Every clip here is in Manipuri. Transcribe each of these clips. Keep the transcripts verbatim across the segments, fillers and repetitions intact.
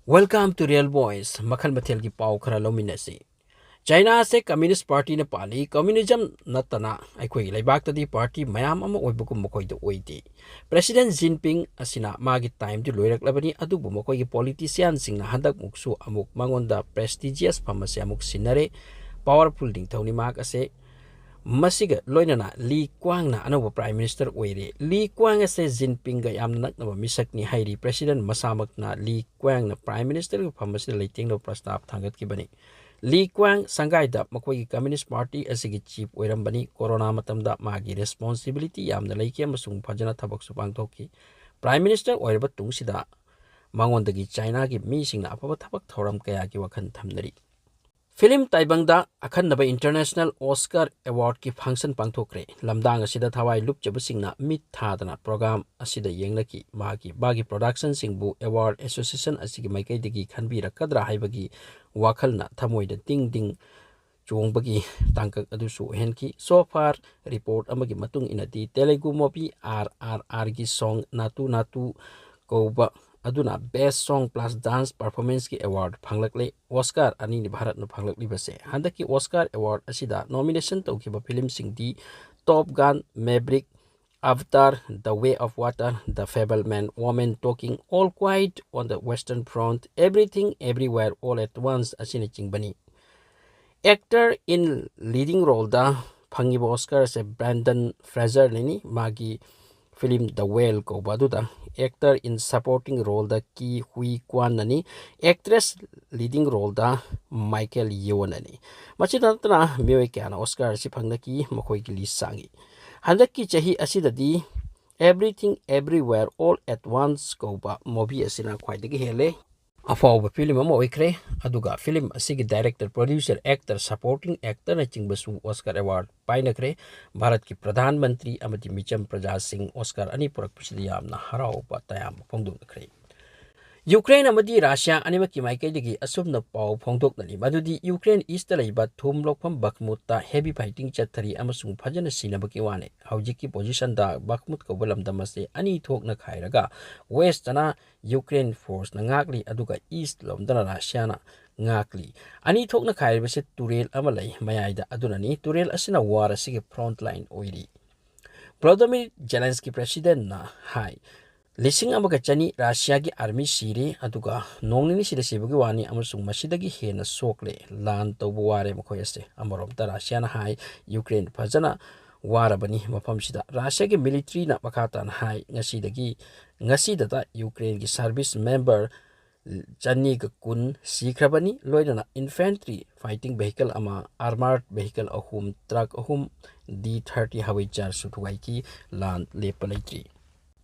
Welcome to Real Voice, ꯃꯈꯜ ꯃꯊꯦꯜꯒꯤ ꯄꯥꯎ ꯈꯔ ꯂꯧꯃꯤꯟꯅꯁꯤ꯫ ꯆꯥꯏꯅꯥ ꯑꯁꯦ ꯀꯝꯌꯨꯅꯤꯁ ꯄꯥꯔꯇꯤꯅ ꯄꯥꯜꯂꯤ꯫ ꯀꯝꯌꯨꯅꯤꯖꯝ ꯅꯠꯇꯅ ꯑꯩꯈꯣꯏꯒꯤ ꯂꯩꯕꯥꯛꯇꯗꯤ ꯄꯥꯔꯇꯤ ꯃꯌꯥꯝ ꯑꯃ ꯑꯣꯏꯕꯒꯨꯝ ꯃꯈꯣꯏꯗ ꯑꯣꯏꯗꯦ꯫ ꯄ꯭ꯔꯦꯁꯤꯗꯦꯟ ꯖꯤꯟꯄꯤꯡ ꯑꯁꯤꯅ ꯃꯥꯒꯤ ꯇꯥꯏꯝꯗꯤ ꯂꯣꯏꯔꯛꯂꯕꯅꯤ, ꯑꯗꯨꯕꯨ ꯃꯈꯣꯏꯒꯤ ꯄꯣꯂꯤꯇꯤꯁꯤꯌꯥꯟꯁꯤꯡꯅ ꯍꯟꯗꯛꯃꯨꯛꯁꯨ ꯑꯃꯨꯛ ꯃꯉꯣꯟꯗ ꯄ꯭ꯔꯦꯁꯇꯤꯖꯤꯌꯁ ꯐꯝ ꯑꯁꯤ ꯑꯃꯨꯛ ꯁꯤꯟꯅꯔꯦ꯫ ꯄꯥꯋꯔꯐꯨꯜ ꯅꯤꯡꯊꯧꯅꯤ ꯃꯍꯥꯛ ꯑꯁꯦ꯫ ꯃꯁꯤꯒ ꯂꯣꯏꯅꯅ ꯂꯤ ꯀ꯭ꯋꯥꯡꯅ ꯑꯅꯧꯕ ꯄ꯭ꯔꯥꯏꯝ ꯃꯤꯅꯤꯁꯇꯔ ꯑꯣꯏꯔꯦ꯫ ꯂꯤ ꯀ꯭ꯋꯥꯡ ꯑꯁꯦ ꯖꯤꯟꯄꯤꯡꯒ ꯌꯥꯝꯅ ꯅꯛꯅꯕ ꯃꯤꯁꯛꯅꯤ ꯍꯥꯏꯔꯤ꯫ ꯄ꯭ꯔꯦꯁꯤꯗꯦꯟ ꯃꯁꯥꯃꯛꯅ ꯂꯤ ꯀ꯭ꯋꯥꯡꯅ ꯄ꯭ꯔꯥꯏꯝ ꯃꯤꯅꯤꯁꯇꯔꯒꯤ ꯐꯝ ꯑꯁꯤꯗ ꯂꯩꯇꯦꯡꯅꯕ ꯄ꯭ꯔꯁꯇꯥꯞ ꯊꯥꯡꯒꯠꯈꯤꯕꯅꯤ꯫ ꯂꯤ ꯀ꯭ꯋꯥꯡ ꯁꯪꯒꯥꯏꯗ ꯃꯈꯣꯏꯒꯤ ꯀꯝꯌꯨꯅꯤꯁ ꯄꯥꯔꯇꯤ ꯑꯁꯤꯒꯤ ꯆꯤꯐ ꯑꯣꯏꯔꯝꯕꯅꯤ꯫ ꯀꯣꯔꯣꯅꯥ ꯃꯇꯝꯗ ꯃꯥꯒꯤ ꯔꯦꯁꯄꯣꯟꯁꯤꯕꯤꯂꯤꯇꯤ ꯌꯥꯝꯅ ꯂꯩꯈꯤ ꯑꯃꯁꯨꯡ ꯐꯖꯅ ꯊꯕꯛꯁꯨ ꯄꯥꯡꯊꯣꯛꯈꯤ꯫ ꯄ꯭ꯔꯥꯏꯝ ꯃꯤꯅꯤꯁꯇꯔ ꯑꯣꯏꯔꯕ ꯇꯨꯡꯁꯤꯗ ꯃꯉꯣꯟꯗꯒꯤ ꯆꯥꯏꯅꯥꯒꯤ ꯃꯤꯁꯤꯡꯅ ꯑꯐꯕ ꯊꯕꯛ ꯊꯧꯔꯝ ꯀꯌꯥꯒꯤ ꯋꯥꯈꯜ ꯊꯝꯅꯔꯤ꯫ ꯐꯤꯂꯝ ꯇꯥꯏꯕꯪꯗ ꯑꯈꯟꯅꯕ ꯏꯟꯇꯔꯅꯦꯁꯅꯦꯜ ꯑꯣꯁꯀꯥꯔ ꯑꯦꯋꯥꯔꯗꯀꯤ ꯐꯪꯁꯟ ꯄꯥꯡꯊꯣꯛꯈ꯭ꯔꯦ꯫ ꯂꯝꯗꯥꯡ ꯑꯁꯤꯗ ꯊꯋꯥꯏ ꯂꯨꯞꯆꯕꯁꯤꯡꯅ ꯃꯤꯠ ꯊꯥꯗꯅ ꯄ꯭ꯔꯣꯒ꯭ꯔꯥꯝ ꯑꯁꯤꯗ ꯌꯦꯡꯅꯈꯤ꯫ ꯃꯍꯥꯛꯀꯤ, ꯃꯥꯒꯤ ꯄ꯭ꯔꯣꯗꯛꯁꯟꯁꯤꯡꯕꯨ ꯑꯦꯋꯥꯔꯗ ꯑꯦꯁꯣꯁꯤꯌꯦꯁꯟ ꯑꯁꯤꯒꯤ ꯃꯥꯏꯀꯩꯗꯒꯤ ꯈꯟꯕꯤꯔꯛꯀꯗ꯭ꯔꯥ ꯍꯥꯏꯕꯒꯤ ꯋꯥꯈꯜꯅ ꯊꯃꯣꯏꯗ ꯇꯤꯡ ꯇꯤꯡ ꯆꯣꯡꯕꯒꯤ ꯇꯥꯡꯀꯛ ꯑꯗꯨꯁꯨ ꯑꯣꯏꯍꯟꯈꯤ꯫ So far, ꯔꯤꯄꯣꯔꯠ ꯑꯃꯒꯤ ꯃꯇꯨꯡ ꯏꯟꯅꯗꯤ, ꯇꯦꯂꯨꯒꯨ ꯃꯨꯚꯤ ꯑꯥꯔ ꯑꯥꯔ ꯑꯥꯔꯒꯤ ꯁꯣꯡ ꯅꯥꯇꯨ ꯅꯥꯇꯨ ꯀꯧꯕ ꯑꯗꯨꯅ Best Song Plus Dance Performanceꯀꯤ ꯑꯦꯋꯥꯔꯗ ꯐꯪꯂꯛꯂꯦ꯫ ꯑꯣꯁꯀꯥꯔ ꯑꯅꯤꯅꯤ ꯚꯥꯔꯠꯅ ꯐꯪꯂꯛꯂꯤꯕꯁꯦ꯫ ꯍꯟꯗꯛꯀꯤ ꯑꯣꯁꯀꯥꯔ ꯑꯦꯋꯥꯔꯗ ꯑꯁꯤꯗ ꯅꯣꯃꯤꯅꯦꯁꯟ ꯇꯧꯈꯤꯕ ꯐꯤꯂꯝꯁꯤꯡꯗꯤ Top Gun, Maverick, Avatar, The Way of Water, The Fabelman, Women Talking, All Quiet on the Western Front, Everything Everywhere All at Once ꯑꯁꯤꯅꯆꯤꯡꯕꯅꯤ꯫ Actor in Leading Roleꯗ ꯐꯪꯉꯤꯕ ꯑꯣꯁꯀꯥꯔ ꯑꯁꯦ ꯕ꯭ꯔꯦꯟꯗꯟ ꯐ꯭ꯔꯦꯖꯔꯅꯅꯤ꯫ ꯃꯥꯒꯤ ꯐꯤꯂꯝ The Whale ꯀꯧꯕ ꯑꯗꯨꯗ꯫ Actor in Supporting Roleꯗ ꯀꯤ ꯍꯨꯏ ꯀ꯭ꯋꯥꯟꯅꯅꯤ꯫ Actress Leading Roleꯗ ꯃꯥꯏꯀꯦꯜ ꯌꯦꯋꯣꯟꯅꯅꯤ꯫ ꯃꯁꯤꯗ ꯅꯠꯇꯅ ꯃꯤꯑꯣꯏ ꯀꯌꯥꯅ ꯑꯣꯁꯀꯥꯔ ꯑꯁꯤ ꯐꯪꯅꯈꯤ, ꯃꯈꯣꯏꯒꯤ ꯂꯤꯁ ꯁꯥꯡꯏ꯫ ꯍꯟꯗꯛꯀꯤ ꯆꯍꯤ ꯑꯁꯤꯗꯗꯤ Everything Everywhere All at Once ꯀꯧꯕ ꯃꯨꯚꯤ ꯑꯁꯤꯅ ꯈ꯭ꯋꯥꯏꯗꯒꯤ ꯍꯦꯜꯂꯦ꯫ ꯑꯐꯥꯎꯕ ꯐꯤꯂꯝ ꯑꯃ ꯑꯣꯏꯈ꯭ꯔꯦ꯫ ꯑꯗꯨꯒ ꯐꯤꯂꯝ ꯑꯁꯤꯒꯤ ꯗꯥꯏꯔꯦꯛꯇꯔ, ꯄ꯭ꯔꯣꯗ꯭ꯌꯨꯁꯔ, ꯑꯦꯛꯇꯔ, ꯁꯄꯣꯔꯇꯤꯡ ꯑꯦꯛꯇꯔꯅꯆꯤꯡꯕꯁꯨ ꯑꯣꯁꯀꯥꯔ ꯑꯦꯋꯥꯔꯗ ꯄꯥꯏꯅꯈ꯭ꯔꯦ꯫ ꯚꯥꯔꯠꯀꯤ ꯄ꯭ꯔꯙꯥꯟ ꯃꯟꯇ꯭ꯔꯤ ꯑꯃꯗꯤ ꯃꯤꯆꯝ ꯄ꯭ꯔꯖꯥꯁꯤꯡ ꯑꯣꯁꯀꯥꯔ ꯑꯅꯤ ꯄꯨꯔꯛꯄꯁꯤꯗ ꯌꯥꯝꯅ ꯍꯔꯥꯎꯕ ꯇꯌꯥꯝꯕ ꯐꯣꯡꯗꯣꯛꯅꯈ꯭ꯔꯦ꯫ ꯌꯨꯀ꯭ꯔꯦꯟ ꯑꯃꯗꯤ ꯔꯁꯤꯌꯥ ꯑꯅꯤꯃꯛꯀꯤ ꯃꯥꯏꯀꯩꯗꯒꯤ ꯑꯁꯨꯝꯅ ꯄꯥꯎ ꯐꯣꯡꯗꯣꯛꯅꯔꯤ, ꯃꯗꯨꯗꯤ ꯌꯨꯀ꯭ꯔꯦꯟ ꯏꯁꯇ ꯂꯩꯕ ꯊꯨꯝ ꯂꯧꯐꯝ ꯕꯈꯃꯨꯠꯇ heavy fighting ꯆꯠꯊꯔꯤ ꯑꯃꯁꯨꯡ ꯐꯖꯅ ꯁꯤꯟꯅꯕꯒꯤ ꯋꯥꯅꯤ꯫ ꯍꯧꯖꯤꯛꯀꯤ ꯄꯣꯖꯤꯁꯟꯗ ꯕꯈꯃꯨꯠ ꯀꯧꯕ ꯂꯝꯗꯝ ꯑꯁꯤ ꯑꯅꯤ ꯊꯣꯛꯅ ꯈꯥꯏꯔꯒ ꯋꯦꯁꯇꯅ ꯌꯨꯀ꯭ꯔꯦꯟ ꯐꯣꯔꯁꯅ ꯉꯥꯛꯂꯤ, ꯑꯗꯨꯒ ꯏꯁ ꯂꯣꯝꯗꯅ ꯔꯁꯤꯌꯥꯅ ꯉꯥꯛꯂꯤ꯫ ꯑꯅꯤ ꯊꯣꯛꯅ ꯈꯥꯏꯔꯤꯕꯁꯤ ꯇꯨꯔꯦꯜ ꯑꯃ ꯂꯩ ꯃꯌꯥꯏꯗ, ꯑꯗꯨꯅꯅꯤ ꯇꯨꯔꯦꯜ ꯑꯁꯤꯅ ꯋꯥꯔ ꯑꯁꯤꯒꯤ front line ꯑꯣꯏꯔꯤ꯫ ꯚ꯭ꯂꯣꯗꯣꯃꯤꯔ ꯖꯦꯂꯦꯟꯁꯀꯤ ꯄ꯭ꯔꯦꯁꯤꯗꯦꯟꯠꯅ ꯍꯥꯏ, ꯂꯤꯁꯤꯡ ꯑꯃꯒ ꯆꯅꯤ ꯔꯁꯤꯌꯥꯒꯤ ꯑꯥꯔꯃꯤ ꯁꯤꯔꯦ, ꯑꯗꯨꯒ ꯅꯣꯡ ꯅꯤꯅꯤꯁꯤꯗ ꯁꯤꯕꯒꯤ ꯋꯥꯅꯤ ꯑꯃꯁꯨꯡ ꯃꯁꯤꯗꯒꯤ ꯍꯦꯟꯅ ꯁꯣꯛꯂꯦ꯫ ꯂꯥꯟ ꯇꯧꯕ ꯋꯥꯔꯦ ꯃꯈꯣꯏ ꯑꯁꯦ꯫ ꯑꯃꯔꯣꯝꯗ ꯔꯁꯤꯌꯥꯅ ꯍꯥꯏ, ꯌꯨꯀ꯭ꯔꯦꯟ ꯐꯖꯅ ꯋꯥꯔꯕꯅꯤ ꯃꯐꯝꯁꯤꯗ꯫ ꯔꯁꯤꯌꯥꯒꯤ ꯃꯤꯂꯤꯇ꯭ꯔꯤꯅ ꯃꯈꯥ ꯇꯥꯅ ꯍꯥꯏ, ꯉꯁꯤꯗꯒꯤ, ꯉꯁꯤꯗꯇ ꯌꯨꯀ꯭ꯔꯦꯟꯒꯤ ꯁꯥꯔꯚꯤꯁ ꯃꯦꯝꯕꯔ ꯆꯅꯤꯒ ꯀꯨꯟ ꯁꯤꯈ꯭ꯔꯕꯅꯤ, ꯂꯣꯏꯅꯅ infantry fighting vehicle ꯑꯃ, armored vehicle ꯑꯍꯨꯝ, ꯇ꯭ꯔꯛ ꯑꯍꯨꯝ, ꯗꯤ ꯊꯥꯔꯇꯤ ꯍꯋꯥꯏꯖꯥꯔꯁꯨ ꯊꯨꯒꯥꯏꯈꯤ꯫ ꯂꯥꯟ ꯂꯦꯞꯄ ꯂꯩꯇ꯭ꯔꯤ꯫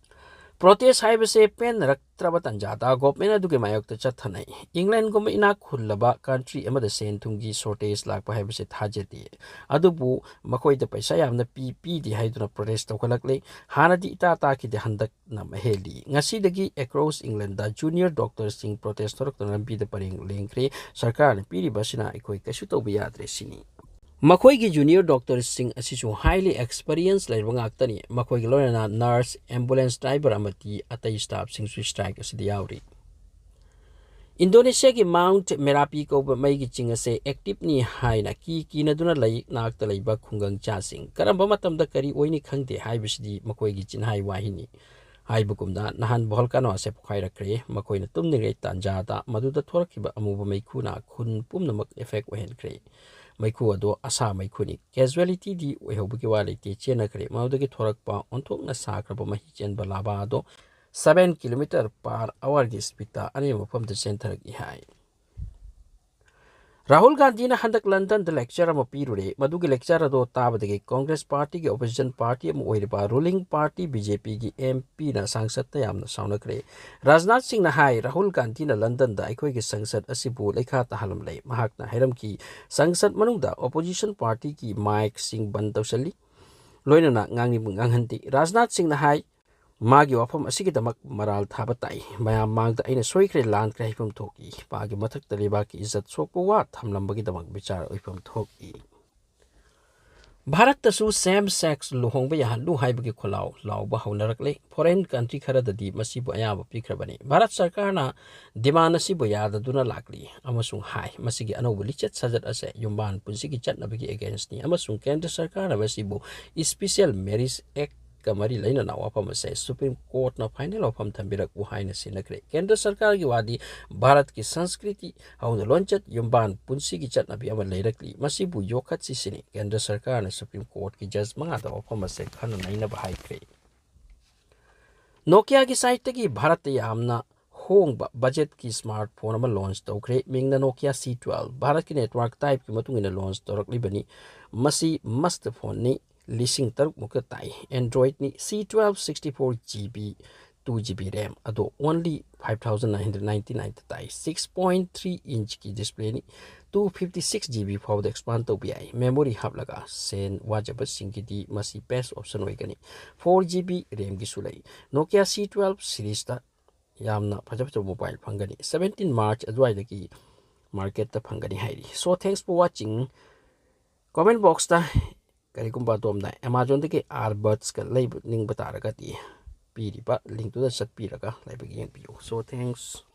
ꯄ꯭ꯔꯣꯇꯦꯁ ꯍꯥꯏꯕꯁꯦ ꯄꯦꯟꯅꯔꯛꯇ꯭ꯔꯕ ꯇꯥꯟꯖꯥꯗ ꯒꯣꯚꯔꯟꯃꯦꯟꯠ ꯑꯗꯨꯒꯤ ꯃꯥꯌꯣꯛꯇ ꯆꯠꯊꯅꯩ꯫ ꯏꯪꯂꯦꯟꯒꯨꯝꯕ ꯏꯅꯥꯛ ꯈꯨꯜꯂꯕ ꯀꯟꯇ꯭ꯔꯤ ꯑꯃꯗ ꯁꯦꯟ ꯊꯨꯝꯒꯤ shortage ꯂꯥꯛꯄ ꯍꯥꯏꯕꯁꯦ ꯊꯥꯖꯗꯦ, ꯑꯗꯨꯕꯨ ꯃꯈꯣꯏꯗ ꯄꯩꯁꯥ ꯌꯥꯝꯅ ꯄꯤ, ꯄꯤꯗꯦ ꯍꯥꯏꯗꯨꯅ ꯄ꯭ꯔꯣꯇꯦꯁ ꯇꯧꯈꯠꯂꯛꯂꯦ꯫ ꯍꯥꯟꯅꯗꯤ ꯏꯇꯥ ꯇꯥꯈꯤꯗꯦ, ꯍꯟꯗꯛꯅ ꯃꯍꯦꯜꯂꯤ꯫ ꯉꯁꯤꯗꯒꯤ across Englandꯗ ꯖꯨꯅꯤꯌꯔ ꯗꯣꯛꯇꯔꯁꯤꯡ ꯄ꯭ꯔꯣꯇꯦꯁ ꯊꯣꯔꯛꯇꯨꯅ ꯂꯝꯕꯤꯗ ꯄꯔꯦꯡ ꯂꯦꯡꯈ꯭ꯔꯦ꯫ ꯁꯔꯀꯥꯔꯅ ꯄꯤꯔꯤꯕ ꯑꯁꯤꯅ ꯑꯩꯈꯣꯏ ꯀꯩꯁꯨ ꯇꯧꯕ ꯌꯥꯗ꯭ꯔꯦ ꯁꯤꯅꯤ꯫ ꯃꯈꯣꯏꯒꯤ ꯖꯨꯅꯤꯌꯔ ꯗꯣꯛꯇꯔꯁꯤꯡ ꯑꯁꯤꯁꯨ highly experience ꯂꯩꯔꯕ ꯉꯥꯛꯇꯅꯤ꯫ ꯃꯈꯣꯏꯒ ꯂꯣꯏꯅꯅ ꯅꯔꯁ, ꯑꯦꯝꯕꯨꯂꯦꯟꯁ ꯗ꯭ꯔꯥꯏꯚꯔ ꯑꯃꯗꯤ ꯑꯇꯩ ꯁ꯭ꯇꯥꯐꯁꯤꯡꯁꯨ ꯁ꯭ꯇ꯭ꯔꯥꯏꯛ ꯑꯁꯤꯗ ꯌꯥꯎꯔꯤ꯫ ꯏꯟꯗꯣꯅꯦꯁꯤꯌꯥꯒꯤ ꯃꯥꯎꯟꯠ ꯃꯦꯔꯥꯄꯤ ꯀꯧꯕ ꯃꯩꯒꯤ ꯆꯤꯡ ꯑꯁꯦ ꯑꯦꯛꯇꯤꯚꯅꯤ ꯍꯥꯏꯅ ꯀꯤ ꯀꯤꯅꯗꯨꯅ ꯂꯩ꯫ ꯅꯥꯛꯇ ꯂꯩꯕ ꯈꯨꯡꯒꯪꯆꯥꯁꯤꯡ ꯀꯔꯝꯕ ꯃꯇꯝꯗ ꯀꯔꯤ ꯑꯣꯏꯅꯤ ꯈꯪꯗꯦ ꯍꯥꯏꯕꯁꯤꯗꯤ ꯃꯈꯣꯏꯒꯤ ꯆꯤꯟꯍꯥꯏ ꯋꯥꯍꯩꯅꯤ꯫ ꯍꯥꯏꯕꯒꯨꯝꯅ ꯅꯍꯥꯟ ꯚꯣꯜꯀꯥꯅꯣ ꯑꯁꯦ ꯄꯣꯈꯥꯏꯔꯛꯈ꯭ꯔꯦ꯫ ꯃꯈꯣꯏꯅ ꯇꯨꯝꯂꯤꯉꯩ ꯇꯥꯟꯖꯥꯗ ꯃꯗꯨꯗ ꯊꯣꯔꯛꯈꯤꯕ ꯑꯃꯨꯕ ꯃꯩꯈꯨꯅ ꯈꯨꯟ ꯄꯨꯝꯅꯃꯛ affect ꯑꯣꯏꯍꯟꯈ꯭ꯔꯦ꯫ ꯃꯩꯈꯨ ꯑꯗꯣ ꯑꯁꯥ ꯃꯩꯈꯨꯅꯤ꯫ Casualityꯗꯤ ꯑꯣꯏꯍꯧꯕꯒꯤ ꯋꯥ ꯂꯩꯇꯦ, ꯆꯦꯟꯅꯈ꯭ꯔꯦ꯫ ꯃꯗꯨꯗꯒꯤ ꯊꯣꯔꯛꯄ ꯑꯣꯟꯊꯣꯛꯅ ꯁꯥꯈ꯭ꯔꯕ ꯃꯍꯤ ꯆꯦꯟꯕ lava ꯑꯗꯣ seven kilometre per hourꯒꯤ speedꯇ ꯑꯅꯦꯝꯕ ꯃꯐꯝꯗ ꯆꯦꯟꯊꯔꯛꯏ ꯍꯥꯏ꯫ ꯔꯥꯍꯨꯜ ꯒꯥꯟꯙꯤꯅ ꯍꯟꯗꯛ ꯂꯟꯗꯟꯗ lecture ꯑꯃ ꯄꯤꯔꯨꯔꯦ꯫ ꯃꯗꯨꯒꯤ lecture ꯑꯗꯣ ꯇꯥꯕꯗꯒꯤ ꯀꯪꯒ꯭ꯔꯦꯁ ꯄꯥꯔꯇꯤꯒꯤ opposition party ꯑꯃ ꯑꯣꯏꯔꯤꯕ ruling party BJPꯒꯤ MPꯅ ꯁꯪꯁꯠꯇ ꯌꯥꯝꯅ ꯁꯥꯎꯅꯈ꯭ꯔꯦ꯫ ꯔꯥꯖꯅꯥꯊ ꯁꯤꯡꯅ ꯍꯥꯏ, ꯔꯥꯍꯨꯜ ꯒꯥꯟꯙꯤꯅ ꯂꯟꯗꯟꯗ ꯑꯩꯈꯣꯏꯒꯤ ꯁꯪꯁꯠ ꯑꯁꯤꯕꯨ ꯂꯩꯈꯥ ꯇꯥꯍꯜꯂꯝꯂꯦ꯫ ꯃꯍꯥꯛꯅ ꯍꯥꯏꯔꯝꯈꯤ, ꯁꯪꯁꯠ ꯃꯅꯨꯡꯗ opposition partyꯒꯤ micꯁꯤꯡ ꯕꯟ ꯇꯧꯁꯤꯜꯂꯤ, ꯂꯣꯏꯅꯅ ꯉꯥꯡꯅꯤꯡꯕ ꯉꯥꯡꯍꯟꯗꯦ꯫ ꯔꯥꯖꯅꯥꯊ ꯁꯤꯡꯅ ꯍꯥꯏ, ꯃꯥꯒꯤ ꯋꯥꯐꯝ ꯑꯁꯤꯒꯤꯗꯃꯛ ꯃꯔꯥꯜ ꯊꯥꯕ ꯇꯥꯏ꯫ ꯃꯌꯥꯝ ꯃꯥꯡꯗ ꯑꯩꯅ ꯁꯣꯏꯈ꯭ꯔꯦ, ꯂꯥꯟꯈ꯭ꯔꯦ ꯍꯥꯏꯐꯝ ꯊꯣꯛꯏ꯫ ꯃꯥꯒꯤ ꯃꯊꯛꯇ ꯂꯩꯕꯥꯛꯀꯤ ꯏꯖꯠ ꯁꯣꯛꯄ ꯋꯥ ꯊꯝꯂꯝꯕꯒꯤꯗꯃꯛ ꯕꯤꯆꯥꯔ ꯑꯣꯏꯐꯝ ꯊꯣꯛꯏ꯫ ꯚꯥꯔꯠꯇꯁꯨ same sex ꯂꯨꯍꯣꯡꯕ ꯌꯥꯍꯜꯂꯨ ꯍꯥꯏꯕꯒꯤ ꯈꯣꯜꯂꯥꯎ ꯂꯥꯎꯕ ꯍꯧꯅꯔꯛꯂꯦ꯫ Foreign country ꯈꯔꯗꯗꯤ ꯃꯁꯤꯕꯨ ꯑꯌꯥꯕ ꯄꯤꯈ꯭ꯔꯕꯅꯤ꯫ ꯚꯥꯔꯠ ꯁꯔꯀꯥꯔꯅ demand ꯑꯁꯤꯕꯨ ꯌꯥꯗꯗꯨꯅ ꯂꯥꯛꯂꯤ ꯑꯃꯁꯨꯡ ꯍꯥꯏ, ꯃꯁꯤꯒꯤ ꯑꯅꯧꯕ ꯂꯤꯆꯠ ꯁꯥꯖꯠ ꯑꯁꯦ ꯌꯨꯝꯕꯥꯟ ꯄꯨꯟꯁꯤꯒꯤ ꯆꯠꯅꯕꯤꯒꯤ against ꯅꯤ ꯑꯃꯁꯨꯡ ꯀꯦꯟꯗ꯭ꯔ ꯁꯔꯀꯥꯔꯅ ꯃꯁꯤꯕꯨ Special Marriage Act ꯀ ꯃꯔꯤ ꯂꯩꯅꯅ ꯋꯥꯐꯝ ꯑꯁꯦ Supreme Court ꯅ final ꯋꯥꯐꯝ ꯊꯝꯕꯤꯔꯛꯎ ꯍꯥꯏꯅ ꯁꯤꯟꯅꯈ꯭ꯔꯦ꯫ ꯀꯦꯟꯗ꯭ꯔ ꯁꯔꯀꯥꯔꯒꯤ ꯋꯥꯗꯤ ꯚꯥꯔꯠꯀꯤ ꯁꯪꯁꯀ꯭ꯔꯤꯇꯤ, ꯍꯧꯅ ꯂꯣꯟꯆꯠ, ꯌꯨꯝꯕꯥꯟ ꯄꯨꯟꯁꯤꯒꯤ ꯆꯠꯅꯕꯤ ꯑꯃ ꯂꯩꯔꯛꯂꯤ, ꯃꯁꯤꯕꯨ ꯌꯣꯛꯈꯠꯁꯤ ꯁꯤꯅꯤ꯫ ꯀꯦꯟꯗ꯭ꯔ ꯁꯔꯀꯥꯔꯅ Supreme Court ꯀꯤ judge ꯃꯉꯥꯗ ꯋꯥꯐꯝ ꯑꯁꯦ ꯈꯟꯅ ꯅꯩꯅꯕ ꯍꯥꯏꯈ꯭ꯔꯦ꯫ Nokia ꯒꯤ side ꯇꯒꯤ ꯚꯥꯔꯠꯇ ꯌꯥꯝꯅ ꯍꯣꯡꯕ budget ꯀꯤ smartphone ꯑꯃ launch ꯇꯧꯈ꯭ꯔꯦ꯫ ꯃꯤꯡꯅ Nokia C twelve꯫ ꯚꯥꯔꯠꯀꯤ network type ꯀꯤ ꯃꯇꯨꯡ ꯏꯟꯅ launch ꯇꯧꯔꯛꯂꯤꯕꯅꯤ꯫ ꯃꯁꯤ must phone ꯅꯤ, ꯂꯤꯁꯤꯡ ꯇꯔꯨꯛ ꯃꯨꯛꯇ ꯇꯥꯏ꯫ Android ꯅꯤ, C twelve sixty four GB, two GB RAM, ꯑꯗꯣ only five thousand nine hundred ninety nine ꯇ ꯇꯥꯏ꯫ Six point three inch ꯀꯤ display ꯅꯤ, two fifty six GB ꯐꯥꯎꯗ expand ꯇꯧꯕ ꯌꯥꯏ꯫ Memory ꯍꯥꯞꯂꯒ ꯁꯦꯟ ꯋꯥꯖꯕꯁꯤꯡꯒꯤꯗꯤ ꯃꯁꯤ best option ꯑꯣꯏꯒꯅꯤ꯫ Four GB RAM ꯒꯤꯁꯨ ꯂꯩ꯫ Nokia C twelve series ꯇ ꯌꯥꯝꯅ ꯐꯖ ꯐꯖꯕ mobile ꯐꯪꯒꯅꯤ꯫ Seventeen March ꯑꯗꯨꯋꯥꯏꯗꯒꯤ market ꯇ ꯐꯪꯒꯅꯤ ꯍꯥꯏꯔꯤ꯫ So thanks for watching꯫ Comment box ꯇ ꯀꯔꯤꯒꯨꯝꯕ ꯑꯗꯣꯝꯅ Amazon ꯗꯒꯤ earbuds ꯀ ꯂꯩꯕ ꯅꯤꯡꯕ ꯇꯥꯔꯒꯗꯤ ꯄꯤꯔꯤꯕ link ꯇꯨꯗ ꯆꯠꯄꯤꯔꯒ ꯂꯩꯕꯒꯤ ꯌꯦꯡꯕꯤꯌꯨ꯫ So thanks꯫